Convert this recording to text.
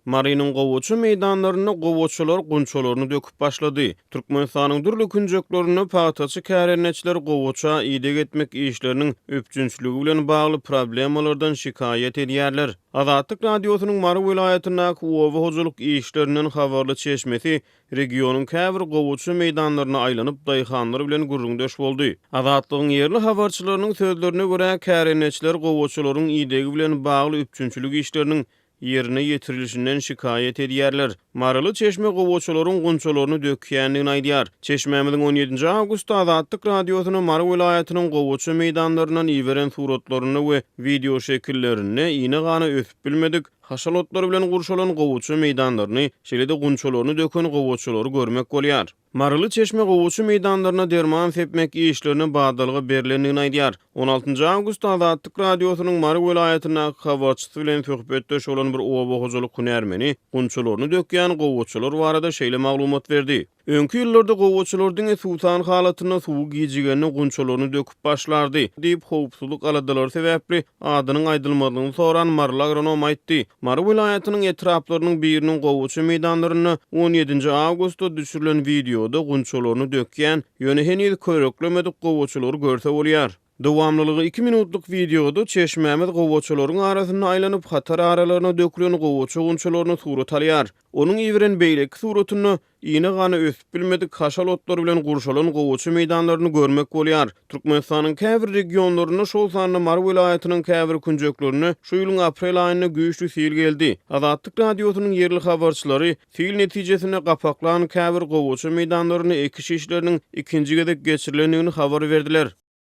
Marynyň gowaça meýdanlarynda gowaçalar gunçalaryny döküp başlady. Türkmenistanyň dürli künjeklerinde pagtaçy kärendeçiler gowaça ideg etmek işleriniň üpjünçiligi bilen bagly problemalardan şikaýat edýärler. Azatlyk Radiosynyň Mary welaýatyndaky oba hojalyk işlerinden habarly çeşmesi regionyň käbir gowaça meýdanlaryna aýlanyp, daýhanlar bilen gürrüňdeş boldy. Azatlygyň ýerli habarçylarynyň sözlerine görä, kärendeçiler gowaçalaryň idegi bilen bagly üpjünçilik işleriniň ýerine ýetirilişinden şikaýat edýärler. Maryly çeşme gowaçalaryň gunçalaryny dökýändigini aýdýar. Çeşmämiziň on ýedinji awgustda Azatlyk Radiosyna Mary welaýatynyň gowaça meýdanlaryndan iberen suratlarynda we wideoşekillerinde ine-gana ösüp bilmedik, haşal otlar bilen gurşalan gowaça meýdanlaryny, şeýle-de gunçalaryny döken gowaçalary görmek bolýar. Maryly çeşme gowaça meýdanlaryna derman sepmek işlerine badalga berlendigini aýdýar. On altynjy awgustda Azatlyk Radiosynyň Mary welaýatyndaky habarçysy bilen söhbetdeş bolan bir oba hojalyk hünärmeni gunçalaryny dökýän gowaçalar barada şeýle maglumat berdi. Öňki ýyllarda gowaçalar diňe suwsan halatynda suwy gijigende gunçalaryny döküp başlardy, diýip, howpsuzlyk aladalary sebäpli adynyň aýdylmazlygyny soran maryly agronom aýtdy. Mary welaýatynyň etraplarynyň biriniň gowaça meýdanlarynda on ýedinji awgustda düşürilen wideoda gunçalaryny dökýän, ýöne heniz köreklemedik gowaçalary görse bolýar. Dowamlylygy iki minutlyk wideoda çeşmämiz gowaçalaryň arasynda aýlanyp, hatar aralaryna dökülen gowaça gunçalaryny surata alýar. Onuň iberen beýleki suratynda Ine-gana ösüp bilmedik haşal otlar bilen gurşalan gowaça meýdanlaryny görmek bolýar. Türkmenistanyň käbir regionlarynda, şol sanda Mary welaýatynyň käbir künjeklerinde şu ýylyň aprel aýynda güýçli sil geldi. Azatlyk Radiosynyň ýerli habarçylary sil netijesinde gapaklan käbir gowaça meýdanlarynda ekiş işleriniň ikinji gezek geçirilendigini habar berdiler.